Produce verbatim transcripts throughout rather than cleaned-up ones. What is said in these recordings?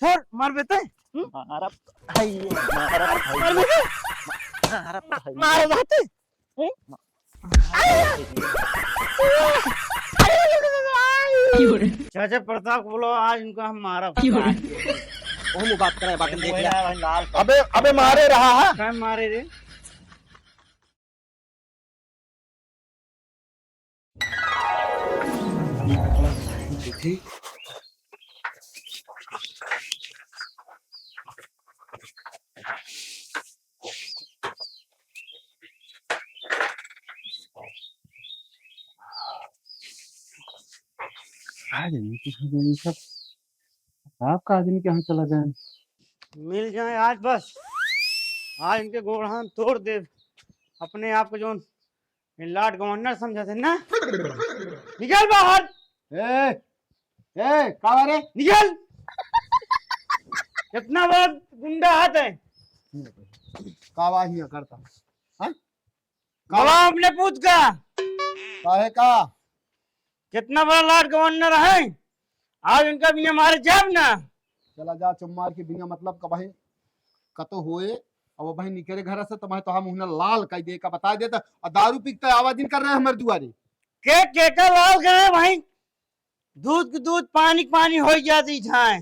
छोड़, मार बेटे। हम्म? मारब है, मारब है, मारब है। मार जाते। हम्म? चाचा प्रताप को बोलो, आज इनको हम मारब। ओह, बात करे, बात देख ले। अबे, अबे मारे रहा है। काय मारे रे? आज नहीं कुछ नहीं सब। आपका आदमी कहाँ चला गया? मिल जाए आज बस, आज इनके गोड़ हाथ तोड़ दे। अपने आप को जो ये लाट गवर्नर समझा थे ना, निकल बाहर। ए, ए, का रे? निकल। इतना बड़ा गुंडा हाथ है। का आवाज नहीं करता? हाँ? गवाह अपने पूत का। काहे का? कितना बड़ा लाट गवर्नर है, आज उनका बिना मारे जाब ना। चला जा, चुप मार के बिना मतलब का भाई कतो होए, अब भाई निकले घर से तो भाई तो हम उन्हें लाल कह दे का बता देता, और दारू पीते आवा दिन कर रहे हैं हमारे दुआरे। के, के का लाल करे भाई? दूध के दूध, पानी के पानी हो जाती झाए।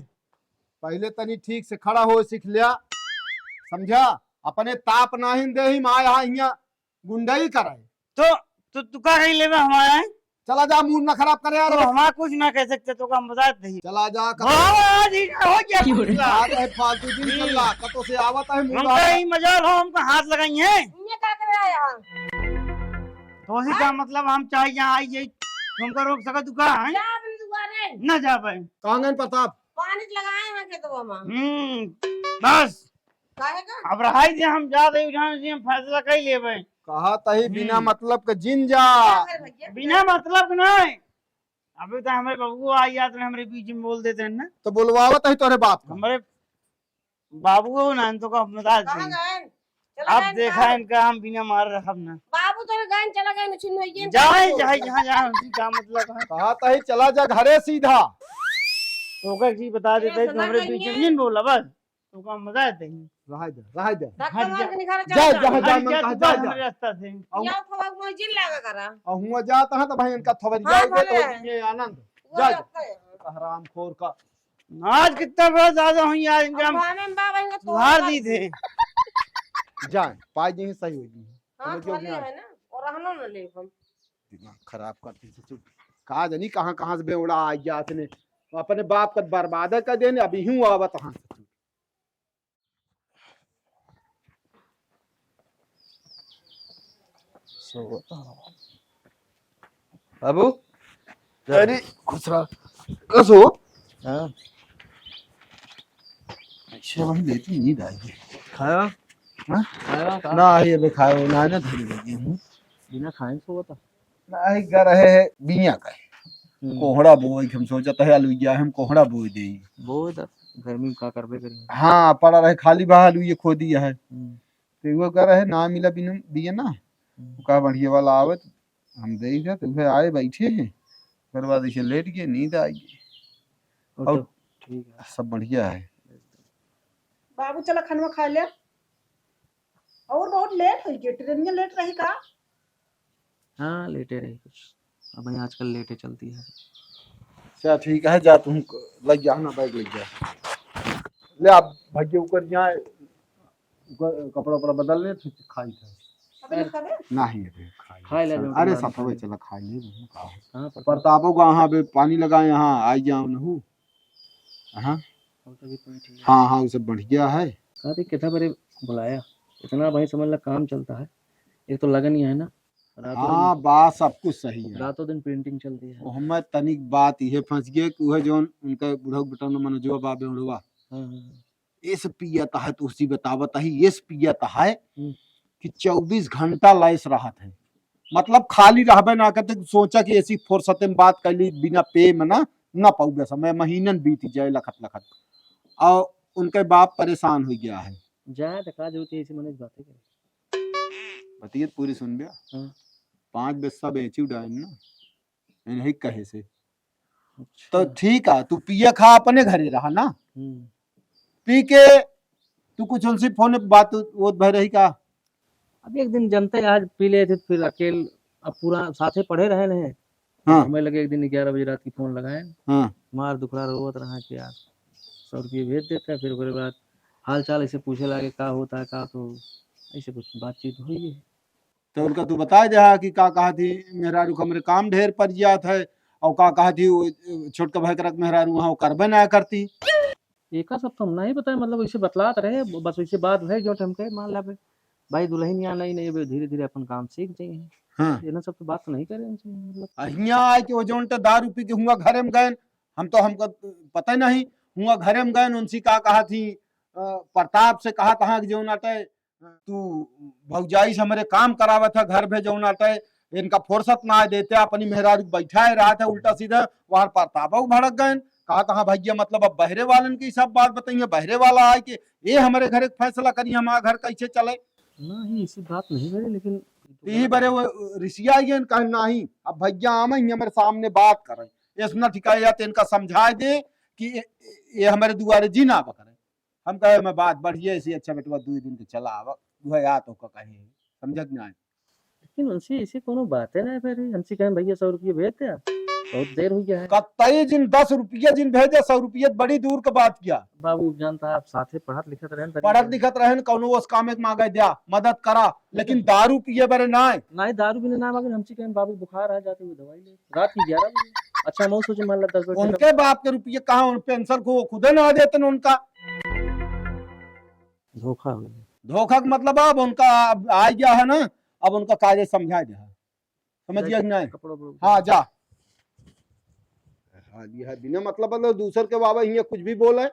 पहले तनी ठीक से खड़ा हो सीख लिया, समझा? अपने ताप नाहिन दे ही माँ यहाँ हियाँ गुंडई करे। तो, तो तू का कहीं लेबे हमारे? चला जा, मूड ना खराब करे यार। तो हमारा कुछ ना कह सकते, तो का हम बता दे। चला जा, कतो बाबा, आज ही हो गया क्यों रे? फैसला। बात है फालतू दिन हम्म। चल रहा, कतो से आवत है मूड हमका आ- ही मजाल हो, हमको हाथ लगाई है। ये का करे आया? तो उसी का हाँ? मतलब हम चाहे यहाँ आई जाई, तुमका रोक सका तू का है? जा अपने दुआरे। ना जा पाए। कहाँ गए प्रताप? पानी लगाए हैं खेतवा में। हम्म, बस। काहे का? अब रहाई दे, हम जा दे, उठान से हम फैसला कर लेबे। कहा तही बिना हम्म। मतलब के जिन जा। क्या करे भैया? बिना मतलब के नहीं। अभी तो हमारे बबुआ आ जाते हैं, हमारे बीच में बोल देते हैं ना। तो बोलवावत है तोरे बाप का। हमारे बाबू हो ना, तो का बता कहाँ दे। गए? चला अब गए देखा इनका। इनका हम बिना मार रखब ना। बाबू तोरे गए, चला गए, नुचिन हो गए। जाए, जाए, जहाँ जाए, हमसे क्या मतलब है? कहा तही चला जा घरे सीधा। तो का की बता देते हैं, तो हमारे बीच में नहीं बोला बस। तो का मजा आते हैं। रहाई दे, रहाई दे। धक्का हट मार जा। के निकाला, जा, चला जा, जा। हट जा, जा, तू जा, बस जा। हमारे रास्ता से। अउ या थोड़ा मस्जिद लगा करा। अउ हुआ जाता है तो भाई इनका थोबरी हाँ, जाए दे भले तो है। ये आनंद। वो जा, जा। रखता है। हरामखोर का। आज कितना बड़ा ज्यादा हुई यार, इनका अब हम हमें बाबा इनका तो सुधार दी थे। जाए, पाई जी सही हो गई। हाँ, समझ गए भले ना? है ना, और रहनो न ले हम। दिमाग खराब करती ससुर। का जानी कहाँ, कहाँ से बेवड़ा आ गया इसने। अपने बाप का बर्बाद कर देने, अभी यूं आवत हाँ ससुर। सो, बाबू, अरे, खुश रह। कस हो? हाँ। अच्छा, वही लेती नींद आई है। खाया? हाँ? खाया का? ना, ये भी खायो, ना, ना, धरी लगी हूँ। बिना खाए सोवत? ना, ही गर है, बिया का है। हम्म। कोहड़ा बोए, हम सोचत है, अलुइया हम कोहड़ा बोए देई। बोए दा, गर्मी में का करबे करी। हाँ, पड़ा रहे, खाली बहा अलुइया खो दिया है। हम्म। तो वो गर है, ना मिला बिन, बिया ना। हम्म। वो का बढ़िया वाला आवत, हम देख रहे, तो उहे आए बैठे हैं। ओकर बाद ऐसे लेट गए, नींद आ गई। वो और तो ठीक है। सब बढ़िया है। बाबू, चला खानवा खा ले। और बहुत लेट हो गया, ट्रेनिया लेट रही का? हाँ, लेटे रही कुछ। अब भाई आजकल लेटे चलती है। अच्छा, ठीक है, जा तुम लग जा ना, बैग लग जा। ले आप भैया ऊपर जाए, क-, कपड़ा उपड़ा बदल ले, फिर खाई था। अबे नहीं खाबे? नहीं, अबे खाई। खाई ले, अरे, जो अरे, खाना सफवे खाई। चला, खाई ले, नहीं खाओ। कहाँ पर? प्रतापो का यहाँ अबे पानी लगा, यहाँ आई जाओ नहू। हाँ। और तभी पानी ठीक है। हाँ, हाँ, वो सब बढ़िया है। कहा थे, कितना बड़े बुलाया, इतना भाई समझ ला काम चलता है। एक तो लगन ही है ना, रातों हाँ, दिन, बात सब कुछ सही है। रातों दिन पेंटिंग चलती है। वो हमें तनिक बात ये फंस गई कि वह जौन उनका बुढ़ऊ बेटा न मनोजवा बा बेवड़वा। हाँ, हाँ, हाँ। एस पियत है, तुहसी बतावत है, एस पियत है हम्म। कि चउबीस घंटा लैस रहत है, मतलब खाली रहबे ना करते। सोचा कि ऐसी फुर्सत में बात कर ली, बिना पे में ना, ना पाऊबे समय, महीनन बीत जाए लखत लखत। और उनके बाप परेशान हो गया है। जाए तो का जरूरत है, ऐसे मनुष्य बातें करे। बतियत पूरी सुन बे। हाँ। पाँच बस्सा बेची उड़ाइन ना, इन्हीं कहे से। अच्छा। तो ठीक है, तू पिया खा अपने घरे रहा ना। हम्म। पी के तू कुछ उनसे फोन पे बात वोत भय रही का? अब एक दिन जनते आज पी ले थे, फिर अकेल अब पूरा साथे पढ़े रहे ने। हाँ। हमें लगे एक दिन ग्यारह बजे रात की फोन लगाए। हाँ। मार दुखड़ा रोवत रहा कि यार सौ रुपये भेज देता है, फिर ओकरे बाद हाल चाल ऐसे पूछे लागे का होता है का, तो ऐसे कुछ बातचीत हुई है। तो उनका तू बताए दे हा कि का कहा थी मेहरारू का हमरे काम ढेर पड़ जात है, और का कहा थी वो छोटका भाई करक मेहरारू वहाँ वो करबे ना करती। एका सब तो हम नहीं बताए, मतलब वैसे बतलात रहे, बस वैसे बात भय जो हमके मान ला बे, भाई दुल्हन यहाँ नहीं, नहीं बे, धीरे धीरे अपन काम सीख जाइए। हाँ। ये ना सब तो बात तो नहीं करे उनसे, मतलब। आ, हियाँ आए के वो जौन ते दारू पी के हुआ घरे में गए, हम तो हमको पता ही नहीं, हुआ घरे में गए, उनसे का कहा थी, अ, प्रताप से कहा तहाँ कि जौन आटे तू भौजाई से हमरे काम करावत है, घर भे जौन आटे, इनका फुर्सत ना देते, अपनी मेहरारू के बैठाए रहत है उल्टा सीधा, वहाँ प्रतापा भड़क गए। कहा तहाँ भैया, मतलब अब बहरे वालन की सब बात बताइए, बहरे वाला आए कि ये हमरे घर के फैसला करी, हमारा घर कैसे चले। नहीं, ऐसी बात नहीं करे, लेकिन यही बरे वो रिसिया गए, कहे नहीं, अब भैया आवे ही हमरे सामने बात करे, ऐसा ना ठिकाए या तो इनका समझाए दे कि ये, ये हमरे दुआरे जी ना बकरे। हम कहे, "मैं बात बढ़िया, ऐसी अच्छा बेटवा, दो दिन के चला आवा, वह या तो का कहे, समझत नहीं।" लेकिन उनसे ऐसी कोनो बात है ना, फिर हमसे कहें, "भैया, सौ रुपये भेज दे, बहुत देर हो गया है।" कतई जिन दस रुपये जिन भेजे, सौ रुपये बड़ी दूर की बात किया। बाबू जानता है, आप साथे पढ़त लिखत रहेन, तनी पढ़त लिखत रहेन, कौनो उस काम एक मांगे दिया, मदद करा, लेकिन दारू पिए बरे नाय। नाय, दारू पीने ना मांगे, हमसे कहें, "बाबू बुखार आ जाते हुए दवाई ले।" रात की ग्यारह बजे। अच्छा, हम सोचे, मान ला दस बजे उनके बाप के रुपये कहाँ, उन पेंशन को खुदे ना देते न उनका। धोखा हो गया। धोखा का मतलब अब उनका अब आ गया है ना, अब उनका कायदे समझा दे है। समझ गया कि नहीं? कपड़ा उपड़ा हाँ, जा। हाँ, ये है, बिना मतलब, मतलब दूसर के बाबा हियाँ कुछ भी बोले।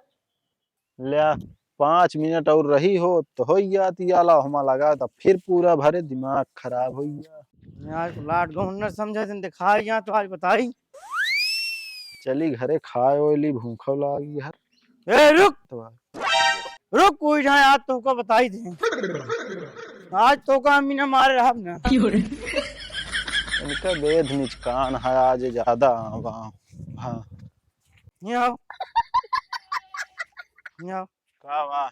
ल्या, पाँच मिनट और रही हो तो हो जाती आला, हमा लगा तो फिर पूरा भरे दिमाग खराब हो गया। आज लाट गवर्नर समझा दिन दिखा गया तो आज बताई। चली घरे खाए ओए ली, भूखो लागी यार। ए रुक, तो आ। रुक, कोई जाए, आज तोका बताई दे। आज तोका हम इन्हें मारे रहब ना। इनका बेद निचकान है आज ज्यादा। हाँ, हाँ। ये आओ। ये आओ। का बा?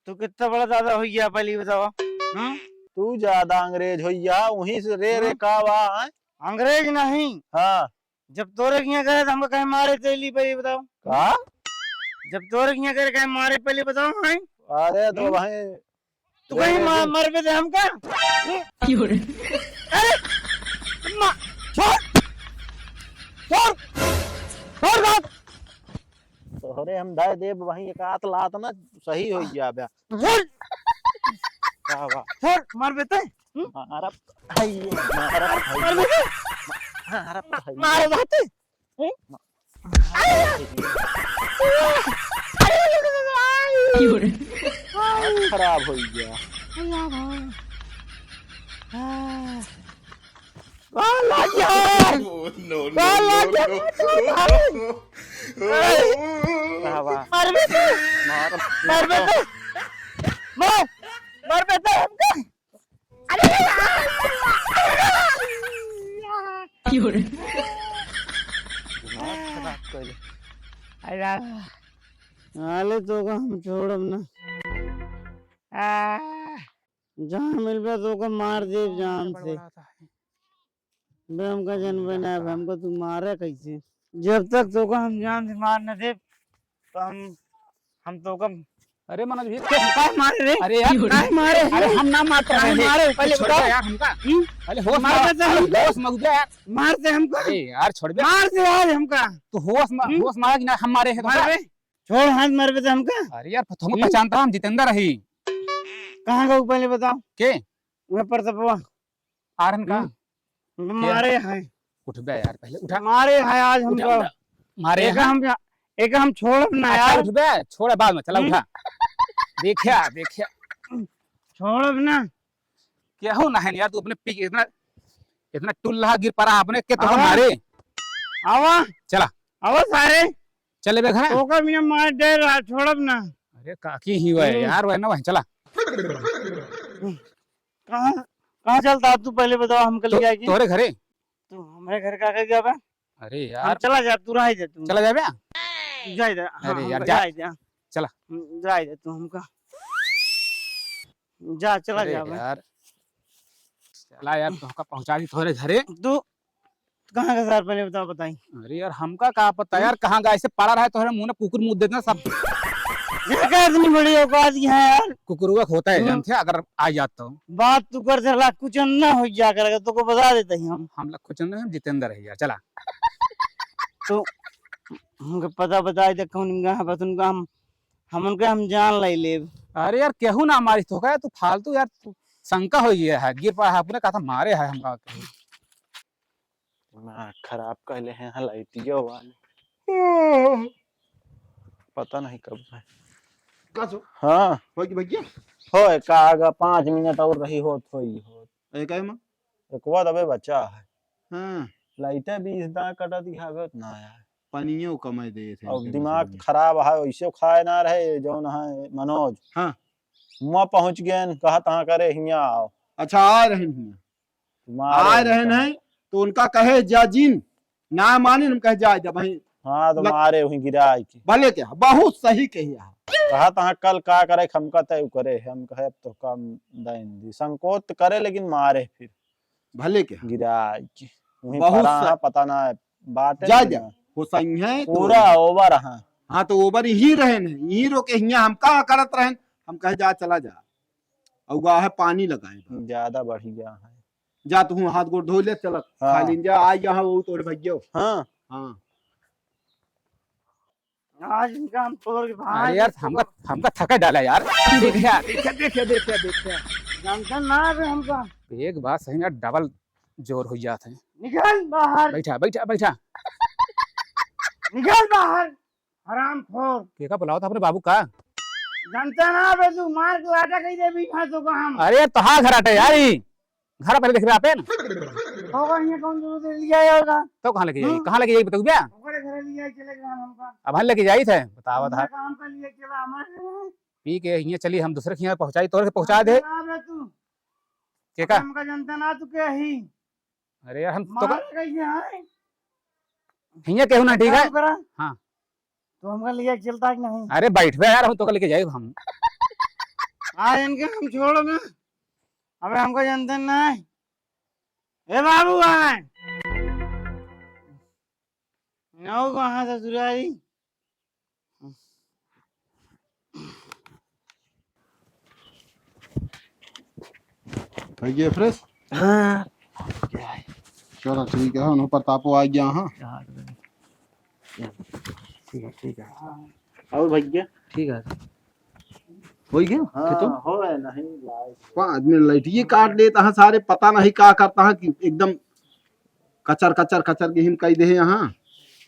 तू कितना बड़ा दादा हो गया, पहले बताओ। हम्म? तू ज्यादा अंग्रेज हो गया, वहीं से रे, रे, हम्म? का बा, हैं? अंग्रेज नहीं। हाँ। जब तोरे किया करे तो हमको कहीं मारे, पहले, पहले बताओ। का? जब तोरे किया करे कहीं मारे, पहले बताओ, हैं? अरे तो हम्म? भाई, तू कहीं मा-, मरबे दे हमका? क्यों रे? अरे! मा-, छोड़! छोड़! छोड़ बात! तोहरे हम दाय देब वहीं एक आत लात ना सही हो गया बे। छोड़! का बा? छोड़, मरबे ते? हम्म? मारब है ये, मारब है ये। मरबे ते? मारब है ये। मारे जाते? हम्म? हाथ खराब हो गया। वाह, लाग गया। No, no, वाह, लाग गया। No, no। वाह, वाह। मर बे। मार। मर बे। मर। मर बे हमका। अरे! क्यों रे? दिमाग खराब कर दे। अरे! हाले तोका हम छोड़ब ना। आ! जहाँ मिलबे तोका मार देब जान से। बे हमका जनबे ना, अब हमका तू मारे कैसे? जब तक तोका हम जान से मार न देब, तो हम, हम तोका अरे मनोज भैया, काहे मारे रे? अरे यार, काहे मारे? अरे हम ना मारते काहे रहे। मारे? पहले छोड़ दे बताओ। यार हमका। हम्म? पहले होश मार में, दे अरे हमका। होश में उठा यार। मार दे हमका। अरे यार, छोड़ बे। मार दे यार हमका। तू होश में, हम्म? होश में आ कि ना हम मारे हैं मार तुमका? बे। छोड़ हाथ, मार बे तो हमका। अरे यार, तुमको हम्म? पहचानता हम, जितेंद्र रही। कहाँ का वो पहले बताओ। के? वह परसपवा। आरन का? हम्म? क्या? मारे हैं। उठ बे यार, पहले उठा। मारे हैं आज उठा, हमका। उठा। मारे एका हैं। हम, एका हम छोड़ब ना अच्छा, यार। उठ बे, छोड़ बाद में, चला हम्म? उठा। देखिया, देखिया। छोड़ब ना। क्या हो ना है यार, तू अपने पी के इतना, इतना टुल्ला गिर पड़ा अपने के तो आवा। मारे। आवा। चला। आवा सारे। चले बे घर। तोका बिना मार डर रहा, छोड़ब ना। अरे काकी ही हुआ है हम्म। यार, वह ना वह, चला। कहाँ, कहाँ चलता तू, पहले बताओ, हमके ले तो, जाए के। तोरे घरे? तू हमरे घर का कर गया बा? अरे हम यार। चला जा, तू रह जा, तू। चला जाबे? तू जा जा। हाँ, अरे हम यार, जा। जा, जा। चला। हम्म, जाए दे तू हमका। जा, चला अरे जा बे। यार, चला यार, तोहका पहुँचा दी तोहरे घरे। तू कहाँ का सार पहले बताओ, बताई। अरे यार, हमका का पता यार, कहाँ का ऐसे पड़ा रहे तोहरे मुँह में कुकुर मुत देता सब। ये का इतनी बड़ी औकात की है यार? कुकुरुआ होता है, हम्म। जानते हैं, अगर आ जाता हूँ। बात तू कर चला, कुछ ना हो जा कर, तो को बता देते ही हम। हम लोग कुछ नहीं, हम जितेंद्र है यार, चला। तो हमको पता बताए दे कौन गाँव है, बस उनका हम, हम उनके हम जान ले लेब। अरे यार, केहू ना मारिस तोहका, तू फालतू यार, तू शंका हो गया है, गिर पड़ा है, अपने कहा था मारे है हमका। दिमाग खराब कहले हैं, हाँ, लाइटियो वाले। पता नहीं कब है। का सो? हाँ। हो गई भैया? हो, का आगा पाँच मिनट और रही होत, होई होत। ए, काहे माँ? एक बार अबे बचा है। हाँ। लाइटे बीस दा कटा दिखावे तो ना आया है। पानियो कमाई दे थे और इनके दिमाग मशीन में। खराब है, वैसे खाए ना रहे, जौन है मनोज। हाँ। हुआं पहुँच गए, कहा तहाँ करे, हियाँ आओ। अच्छा, आ रहे हैं हियाँ। मारे आ रहे उनका। हैं, तो उनका कहे जा जिन, ना माने, हम कहे जा, जा भाई। हाँ, तो लग- मारे वहीं गिराए के। भले क्या, बहुत सही कही है। कहा तहाँ कल का करे, हमका तय करे, हम कहे अब तो कम दाइन दी, संकोच करे, लेकिन मारे फिर। भले क्या। गिराए के। वहीं बहुत पड़ा स- है, पता ना बाटे जा, ना जा। ना। हो सही है तो पूरा ओवर है। हाँ, तो ओवर यहीं रहे हैं, यहीं रोके हियाँ, हम का करत रहे हैं, हम कहे जा, चला जा। और वह है पानी लगाए बा। ज्यादा बढ़ गया है। जा तू हाथ गोड़ धो ले, चल। हाँ। खा लीन जा, आ यहाँ वो तोरे भैया। हाँ। हाँ। आज इनका हम तोड़ के भाग अरे यार, हमका, हमका थका डाला यार। देखिया, देखिया, देखिया, देखिया, देखिया। जानते ना बे हमका। एक बात सही में डबल जोर हो जात है। निकल बाहर। बैठा, बैठा, बैठा। निकल बाहर, हरामखोर। के का बुलावा था अपने बाबू का? जानते ना बे तू, मार के लाटा कही देबी यहाँ तो का हम। अरे तोहार घर आटे यार ई। घर पहले देख रहे आपे ना। होगा यहाँ कौन जरूरत है लिया होगा? तो कहाँ लेके जाई? हम्म। कहाँ लेके जाई बताऊ बे? ओकरे घरे लिया चले गए हमका। अब हम लेके जाई थे, बतावा था। हमका काम का लिए चला हमारे। पी के हियाँ चली, हम दूसरे के हियाँ पहुँचाई, तोरे के पहुँचा दे। ना बे तू। के का? हमका जानते ना तू के ही। अरे यार, हम तो मारे कैसे हैं? हियाँ केहू ना, ठीक है? काम करा। हाँ। तो हमका लिए चलता कि नहीं? अरे बैठ बे यार, हम तो लेके जाए हम। आज इनके हम छोड़ में। अबे हमको जानते नहीं। ए बाबू आए। नौ कहाँ ससुरारी? भैया फ्रेश? हाँ। चलो ठीक है, उन्हों प्रतापो आ गया, हाँ। ठीक है, ठीक है। और भैया? ठीक है। हो गया? हाँ, खेतो? हो है नहीं, लाइट। पाँच मिनट लाइट ये काट लेता है सारे, पता नहीं का करता है कि एकदम कचर, कचर, कचर के हिम कई दे यहाँ।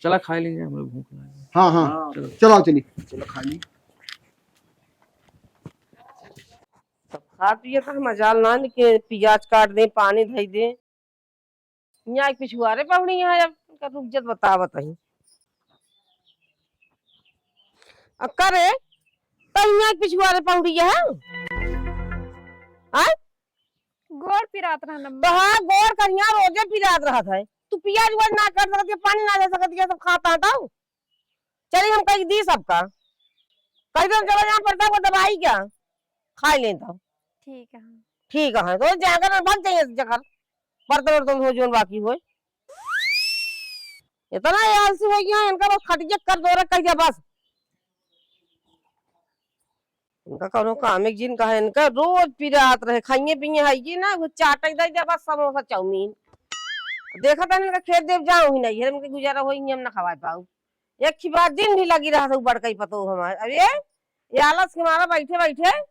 चला खा लीजिए, हमें भूख लगी। हाँ, हाँ। हाँ। चलो। चलो, चली। चलो, खा ली। सब खा पिए तक मजाल ना निके, पियाज काट दे, पानी धई दे। यहाँ एक पिछुआरे पहुड़ी यहाँ, अब इनका रुक जत बतावत ही। आ करे, तो यहाँ एक पिछुआरे पहुड़ी है। आय? गोड़ पिरात रहन अम्मा। तो हाँ, गोड़ करिया रोजे पिरात रहत है। तू पियाज उआज ना काट सकत है, पानी ना दे सकत है, सब खाता है तब। चली हम कही दी सबका। कही दो चलो यहाँ पड़ता वो दवाई क्या? खाई लें तब। ठीक है। ठीक है, तो जाकर भाग जाइए जगह। बर्तन वर्तन हो जोन बाकी होए। इतना ये आलसी हो गया है, इनका बस खटिया कर दो रे, कह दिया बस। इनका कौनो काम एक जिन कहा, इनका रोज पिरात रहे, खाइए पिए है ये ना, वो चाटे दे दे बस समोसा चाउमीन। देखा था इनका खेत देव जाओ ही नहीं, इनके गुजारा होई नहीं, हम ना खवाए पाऊ। एक ही बात दिन भी लगी रहा था, बड़का ही पतो हमारे। अब ये, ये आलस के मारा बैठे बैठे,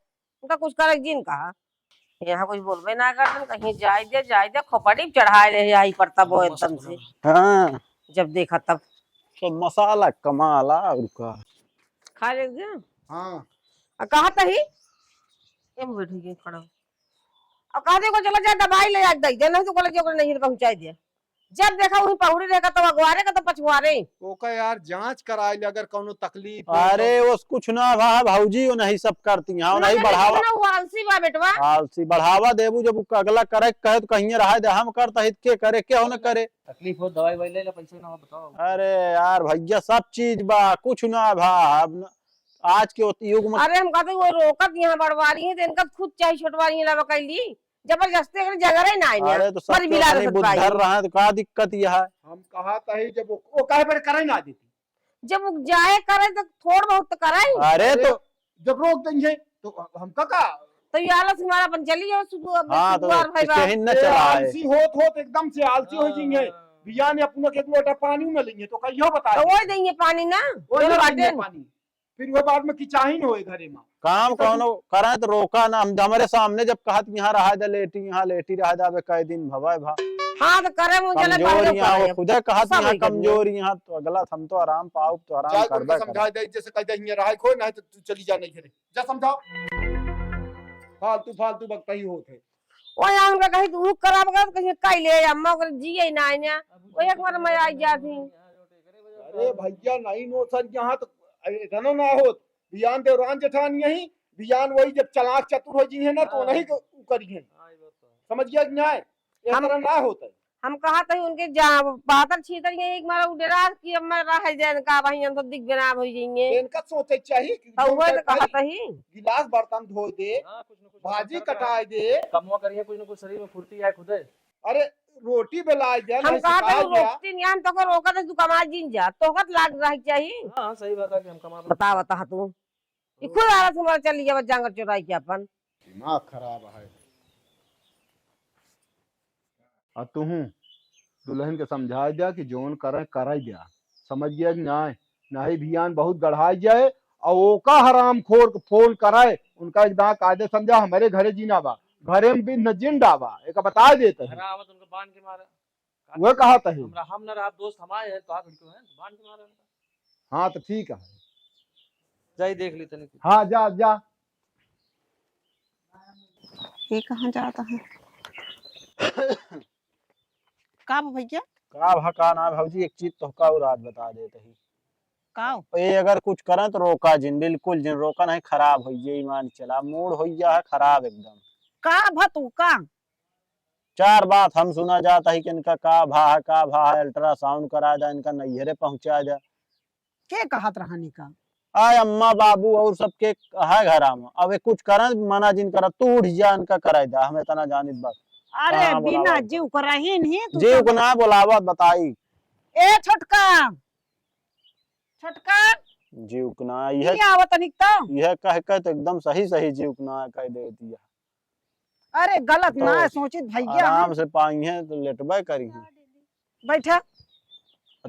उनका कुछ करे जिन कहा। यहाँ कुछ बोलबे ना करतन, कहीं जाए दे, जाए दे, खोपड़ी चढ़ाए रहे आई पर तब वो एकदम से। हाँ। जब देखा तब। सब मसाला कमाला और का। खा ले गया? हाँ। आ कहा तही? ये बैठ गए खड़ा। अब कहा दे को चला जाए दवाई ले आ दे, नहीं तो बोला कि ओकरे नहीं पहुँचाए दे। जब देखा वहीं पहुड़ी रहेगा, तो अगुआरे का, तो पछुआरे। ओका यार जांच कराए ले, अगर कौनो तकलीफ हो अरे, तो। ओस कुछ ना भा, भौजी, वो नहीं सब करती हैं, वो नहीं नहीं, बढ़ावा। लेकिन वो आलसी बा, बेटवा। आलसी बढ़ावा देबू, जब उ अगला करे के कहे, तो कहिए रहा दे, हम करता हित के करे, के हो न करे। तकलीफ हो, दवाई ववाई ले ले, पैसा ना हो, बताओ। अरे यार, भैया, सब चीज बा, कुछ ना भा, अब न, आज के उत-, युग में अरे हम कहते वो रोकत यहाँ बड़वारी है, तो इनका खुद चाहे छोटवारी है, लावा कैली। जबरदस्ती अगर जगह ही ना आए ना, अरे तो सब मर तो बिला नहीं रसत बुद्धर भाई। रहा है, तो का दिक्कत यह है? हम कहा था ही जब वो, वो काहे पर करे ना देती? जब वो जाए करे तो थोड़ बहुत तो करे। अरे अरे तो जब रोक देंगे तो हमका का? तो ये आलस हमारा अपन चली जाओ, सुबह अब हाँ, तो सुबह भाई बा। स्टेशन न ए, चला है। आलसी होत होत एकदम से आलसी हो जाएंगे। हाँ। बियान अपना के दो लोटा पानी न लेंगे तो कहियो बता तो दे। वही देंगे पानी ना, वो दोनों ना लेंगे बाटे। पानी। फिर वो बाद में किचाही न होए घरे में। काम तो कौनो करें तो रोका ना, हम हमारे सामने जब कहत यहाँ रहा दे लेटी, यहाँ लेटी रहा जाबे कई दिन भवाए भा। हाँ, तो करे मुझे ना कमजोर पहले यहाँ करे। वो खुदे कहत सब यहाँ वही करिए। कमजोर यहाँ, तो अगला हम तो आराम पाउब, तो आराम जाए करबे करबे। समझा दे, जैसे कह दे, "हियाँ रहा खोए, नहीं तो तू चली जा नहीं घरे।" जा समझाओ। फालतू, फालतू बकता ही होत है। वो यहाँ उनका कहीं तू कराब कर, कहीं काई ले अम्मा, ओकर जिए ना आइना। वो एक बार मैं आई जाती। अरे भैया, नहीं नो सर, यहाँ तो इतना ना होत। बियान देवरान जेठान यही, बियान वही जब चालाक चतुर हो जी है ना, तो हाँ। नहीं को करी है। हाँ, ये बात तो है। समझ गया कि नहीं? ये हम तरह ना होता है। हम कहा तो उनके जा-, पातर छीतर ये एक मारा उडेरा कि अब मैं रह जाए का भाई, हम तो दिख बिना हो जाएंगे। इनका सोचे चाहिए कि तो जो वो तो उनका कहत ही। गिलास बर्तन धो दे, हाँ, कुछ न कुछ भाजी काम करता है। कटाए दे। कमवा करिए, कुछ न कुछ शरीर में फुर्ती आए खुदे। अरे, रोटी बेलाए दे, हम नहीं कहा सिखाए तो दे। रोकती नहीं, हम तो को रोका तो तू कमा जिन जा, तो कत लाग रह चाहिए। हाँ, हाँ, सही बात है कि हम कमा बता, बता तू। ई खुद आलस हमारा चली जावा जांगर चोराई के अपन। दिमाग खराब है। आ तुहूँ दुल्हन के समझाए द्या कि जौन करे, करे द्या। समझ गया कि नाय? नहीं भियान बहुत गढ़ाई जाए, और ओका हरामखोर के फोन करे, उनका एक दांत कायदे समझा, हमारे घरे जीना बा, घरे में बिन न जिन डाबा, एक बता देते हैं। घरा आवत उनको बांध के मारा। वो कहा तही? हमरा हम न रहा, दोस्त हमारे हैं, तो आप लड़के हैं, बांध के मारा उनका। हाँ, तो ठीक है। जाई देख ली तनी। हाँ, जा, जा। ये कहाँ जाता है? का बा भैया? का भा, का ना भौजी, एक चीज तोहका और आज बता देत ही। का? ये अगर कुछ करन तो रोका जिन, बिल्कुल जिन, रोका नहीं, खराब होइए, ईमान चला, मूड होइया है खराब एकदम। का भा तू का? चार बात हम सुना जाता ही कि इनका का भा है, का भा है, अल्ट्रासाउंड करा जा, इनका नैहरे पहुंचा जा। के कहत रहनी का? आय अम्मा बाबू और सबके है घरा में। अब ये कुछ करन मना जिन करत, तू उठ जा, इनका कराई दा, हम इतना जानित बस। अरे कहाँ बिना बोलावत? जीव को रही नहीं तू जीव सब। को ना बोलावत बताई। ए छोटका, छोटका। जीव को ना, यह नहीं आवत निकता। यह कह के तो एकदम सही सही जीव को ना कह दे दिया। अरे गलत तो ना है सोचित भैया, आराम हम से पाई हैं तो लेटबे करी हैं। बैठा।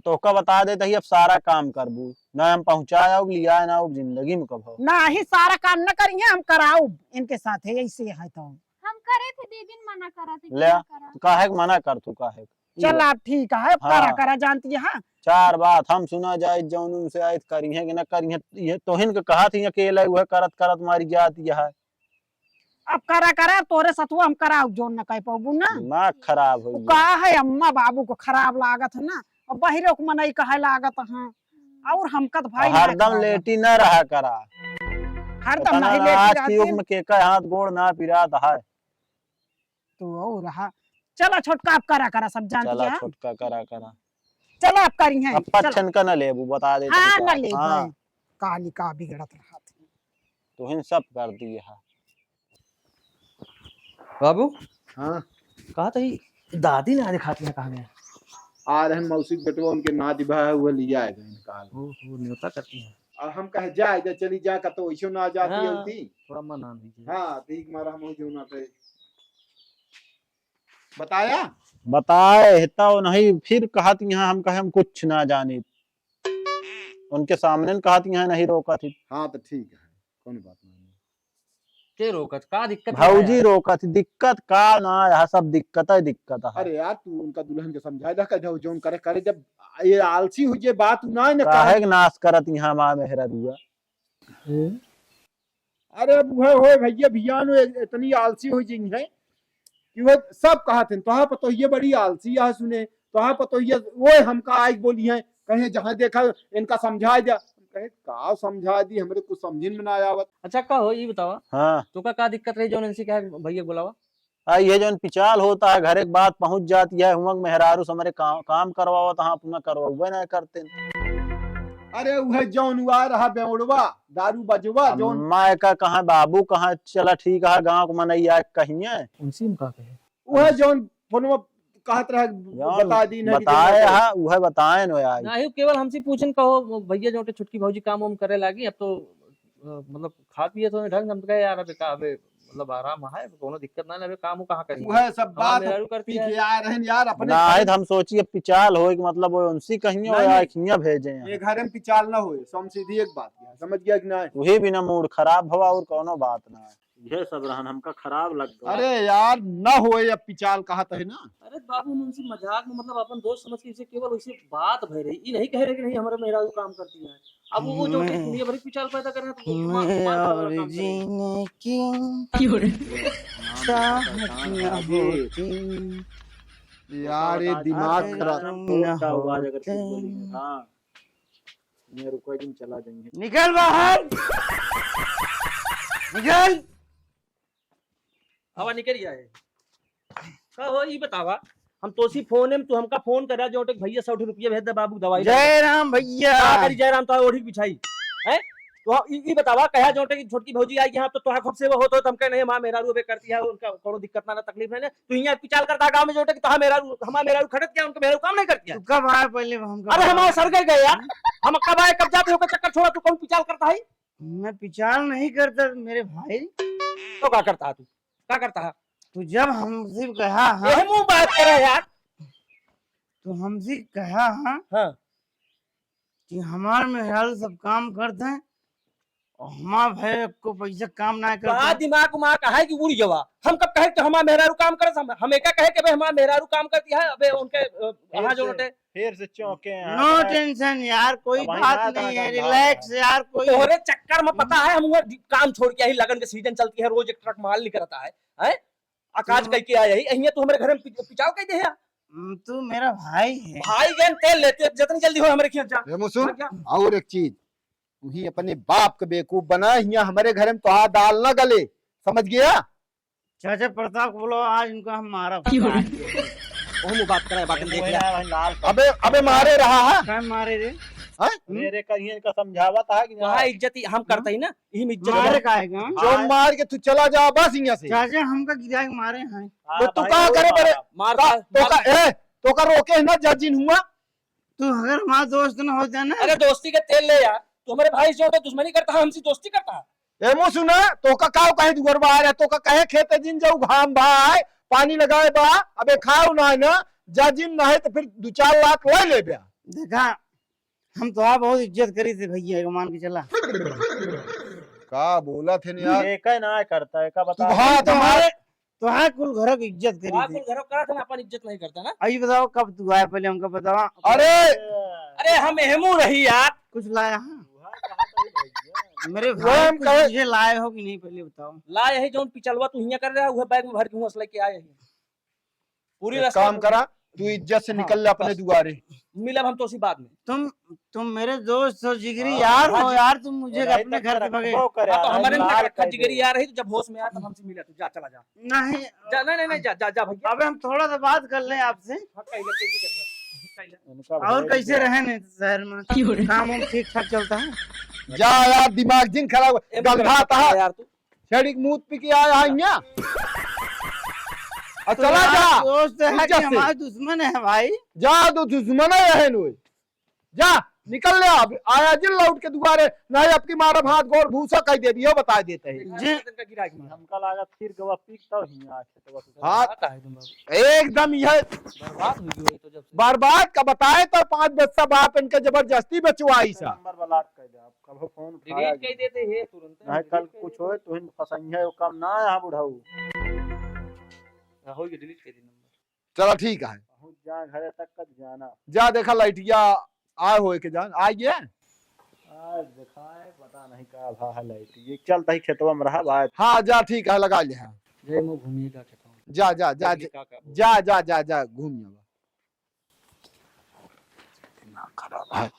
तोहका बता देत ही अब सारा काम करबू, ना हम पहुँचाए आउब, लियाए ना आउब, जिंदगी में कभो। ना ही सारा काम न करिए, हम कराउब इनके साथ है, ऐसे है तो। हम करे थे दीदी मना करा थे, ले, क्या करा? काहे के मना कर तू, काहे के? चल आप ठीक है, अब हाँ। करा करा जानती है। चार बात हम सुना जाए, जौन उनसे आयत करी है कि ना करी है, ये तोहिन के कहा थी अकेले वह करत करत मारी जाती है। अब करा करा, तोरे सतुआ हम कराउब, जोन न कह पाबू ना। दिमाग खराब हो वो गया। का है, अम्मा बाबू को खराब लागत है ना, अब बहिरे को मनई कहे लागत है, और हमका तो भाई ना हरदम खराब लेटी ना रहा करा। हरदम पता नहीं ना लेटी आज के रहती युग है। में के का हाथ गोड़ ना पिरात है। तो और रहा। चला छोटका, आप करा करा, सब जानती चला है। छोटका करा करा। चला आप करी हैं, अब चला। पच्छन का ना लेबू, बता दे हाँ, तनी ना का। लेबू। हाँ। काली का बिगड़त रहा थी। तोहिन सब कर दिए हा। बाबू। हाँ। कहा था ये दादी ना दिखाती है कहाँ गए? आ रहन मौसी के बेटवा उनके ना दिभा है, वो लिया है गए निकाल। ओहो, न्योता करती है। अब हम कहे जाए, जा चली जा, का तो वैसे ना जाती हाँ, होती। थोड़ा मन आन दीजिए। हाँ, तो एक मारा हम जो ना पे बताया? बताए, हेता वो नहीं, फिर कहत यहाँ हम कहे हम कुछ ना जानित। उनके सामने न कहत यहाँ नहीं रोकत ही। हाँ, तो ठीक है, कौन बात नहीं। के रोकत? का दिक्कत भौजी है? रोकत ही, दिक्कत का ना है, सब दिक्कत है, दिक्कत है। अरे यार, तू उनका दुल्हन के समझाए दा, कह दो, जौन करे, करे, जब ये आलसी हो जे बात ना है ना, काहे काहे के नाश करत यहाँ माँ मेहरा दुआ? हम्म। अरे अब वह होए भैया, भियान होए, इतनी आलसी हो गई है कि वह सब कहत हैं, "तोहार पतोहिया बड़ी आलसी है, सुने, तोहार पतोहिया, ओए हमका आइक बोली हैं, कहे जहाँ देखा इनका समझाए दिया।" कहे, "का समझाए दी, हमरे कुछ समझिन में ना आवत।" अच्छा, का हो, ई बतावा, हाँ। तोका का दिक्कत रही, जौन इनसे कहे भैया बुलावा? आ, ये जौन पिचाल होता है, घर एक बात पहुँच जाती है, हुआं मेहरारू से हमरे काम, काम करवावत, हाँ, अपना करवावे ना करते। अरे उहे जौन हुआ रहा बेवड़वा, दारू बजवा जौन। अम्मा का कहाँ, बाबू कहाँ, चला ठीक है, गाँव के मनई आए कहिए। उनसे हम का कहे? उहे जौन फोनवा कहत रहा, जौन बता दी ना कि बताए जौन हा, उहे बताए न यार। नाही, केवल हमसे पूछन कहो, भैया जो छोटकी भौजी काम वाम करे लागी, अब तो, अ, मतलब खा पिए तो ढंग से, हम तो कहे यार, अबे का, अबे मतलब आराम है, कोनो दिक्कत ना, अबे काम वो कहाँ करी? उहे सब हमार बात मेहरारू करती पी है। के आए रहन यार, अपने ना आए तो हम सोचिए पिचाल होए कि मतलब वो उनसे कहिए नहीं, यार, नहीं। खिया भेजे हैं। ये घर में पिचाल ना होए, सो हम सीधी एक बात किया, समझ गया कि नहीं? वही बिना मूड खराब हवा और कोनो बात ना है। ये सब रहन हमका खराब लग गवा। अरे यार, ना होए अब पिचाल कहत है ना। अरे बाबू, हम उनसे मजाक में, मतलब अपन दोस्त समझ के इसे केवल वैसे बात भय रही, ये नहीं कह रहे कि नहीं हमारे मेहरारू काम करती है। अब वो जो कि मैं, दुनिया भर की पिचाल पैदा कर रहे हैं, तो वो मैं मार, मार और करवा काम करेंगे। जीने की क्यों रे? चाहत न होती। यार, ये दिमाग खराब। तुम न होते। हाँ। मैं रुको, एक दिन चला जाएंगे। निकल बाहर। निकल। आवा निकल गया है। का हो, ई बतावा, हम तोसी फोन में, तू हमका फोन करा, जो टेक भैया सौ रुपया भेज दे, बाबू दवाई ला दे। जय राम भैया। का करी जय राम, तो ओढ़ी बिछाई, हैं? तो ई, ई बतावा, कहा जो टेक छोटकी भौजी आई यहाँ, तो तोहा खूब सेवा होत हो, तो हम कहे, "नहीं, हमार मेहरारू अबे करती है, उनका कोनो दिक्कत ना, ना तकलीफ नहीं, ना।" तू यहाँ पिचाल करता गाँव में जो टेक, तोहा मेहरारू, हमार मेहरारू खटत क्या, उनका मेहरारू काम नहीं करती है? तू कब आया पहले, हमका अरे, बता। हमार सर गए, गए यार, हम कब आए, कब जाते हो, चक्कर छोड़ा, तू कौन पिचाल करता है? मैं पिचाल नहीं करता मेरे भाई। तो का करता है तू? का करता है? तू जब हमसे कहा, हाँ। यह मुंह बात करे यार। तू हमसे कहा, हाँ, हाँ। कि हमार मेहरारू सब काम करते हैं और हमार भाई को पैसा काम ना करते का हैं। दिमाग उमाग है कि उड़ गवा? हम कब कहे कि हमार मेहरारू काम करत? हम, हम एका कहे कि भाई हमार मेहरारू काम करती है, अबे उनके, अ, फिर यहाँ जो से, उठे। फिर से चौंके हैं। No tension यार, कोई बात नहीं है, relax यार, कोई तोहरे चक्कर में पता है, हम वो काम छोड़ के यही लगन के सीजन चलती है, रोज एक ट्रक माल निकलता है, हैं? अकाज कह के आया ही, अहिया तू हमारे घर में पि-, पिचाव कह दे है। हम्म, तू मेरा भाई है। भाई गन तेल लेते, जितनी जल्दी हो हमारे खेत जा। ए मुसुन, भाग जा। और एक चीज, तू ही अपने बाप के बेवकूफ बना, हिया हमारे घर में तोहार दाल ना गले, समझ गया? चाचा प्रताप को बोलो, आज इनको हम मारा। क्यों रे? ओह मुँह बात करे, बात देख लिया। अबे, अबे मारे रहा है? काय मारे रे? हैं? रे, रे, कहिए इनका समझावत है कि वहाँ इज्जत ही हम करते ही ना, यही में इज्जत मारे है। काहे का? जो मार के तू चला जा बस यहाँ से। चाचा हमका गिरा के मारे हैं। तो तू का करे बड़े? मार का, तो का, ए, तो का रोके है ना जजिन हुआ? तू अगर हमारा दोस्त ना होता ना। अरे दोस्ती के तेल ले यार, तू हमारे भाई से होता दुश्मनी करता है, हमसे दोस्ती करता है। ए मुँह सुना, तोका काव कहे दुअर बा आ रहा, तोका कहे खेत जिन जाऊ घाम बा आए, पानी लगाए बा, अबे खाओ ना है ना, जा जिन ना है तो फिर दो चार लाख ले ले बे। देखा, हम तोहार बहुत इज्जत करी थे भैया, एक मान के चला। का बोला थे ने यार? ये का ना करता है, का बता? तू हाँ, तुम्हारे तोहार कुल घरक इज्जत करी तोहार थे। कुल घरक करत है ना, अपन इज्जत नहीं करता ना। अभी बताओ कब तू आया, पहले हमको बताओ। अरे! अरे हम एहमू रही यार। कुछ लाया है? मेरे वो भाई हम कुछ कहे मुझे लाए हो कि नहीं, पहले बताओ। लाए है जौन पिचलवा तू हियां कर रहा है, वह बैग में भर के हुआ लेके आए हैं। पूरी एक रास्ता काम में करा, तू इज्जत से हाँ, निकल ले अपने बस। दुआरे। मिलब हम तो उसी बाद में। तुम, तुम मेरे दोस्त हो, जिगरी हाँ, यार हाँ हो जी। यार, तुम मुझे और अपने घर से भगे। हाँ, तो हमारे में रखा जिगरी यार है, तो जब होश में आया तब हमसे मिला, तू जा, चला जा। नहीं। जा, नहीं, नहीं, नहीं, जा, जा, जा भैया। अबे हम थोड़ा सा बात कर लें आपसे। हाँ, कह ले, कैसे कर ले? कह ले। और कैसे रहे ने शहर में? क्यों रे? काम वाम ठीक ठाक चलता है? जा यार, दिमाग जिन खराब, ए, गंधा मत कर यार तू। छेड़ी के मूत पी के आया है यहाँ। और तो चला यार, जा। दोस्त है कि इज्जत से। हमारा दुश्मन है भाई। जा, तो दुश्मन है, है नोए। जा, निकल ले अब। आया जिन लौट के दुआरे, नहीं अब की मारब हाथ गोड़ भूसा कह देबी, यो बता देते हैं। जी। हमका लागत फिर गवा पी के तब हियाँ आके तो बस हाँ। का है तुम बाबू? एकदम यह बर्बाद हो गई तो जब से। बर्बाद का बताए तो पाँच बस्ता बाप इनके जबरदस्ती बचवाई सा। नंबर ब्लॉक कर दे, आप कब फोन उठाया डिलीट कर देते हैं तुरंत। नहीं, कल कुछ होए तो इन फसैया, वो काम ना आया बुढ़ाऊ। हाँ, हो गया, डिलीट कर दे नंबर। चला ठीक है। पहुँच जा घरे तक कब जाना। जा देखा लाइटिया आए होए के जान, आ गया? आज दिखाए, पता नहीं का भा है लाइट। ये चलता ही खेतवा में रहा भाई। हाँ, जा ठीक है, लगा ले, हाँ। जय मो घूमिएगा खेतवा में। जा, जा, जा, गर्मी जा, का, का बोल। जा, जा, जा, जा, घूम आवा। दिमाग खराब है।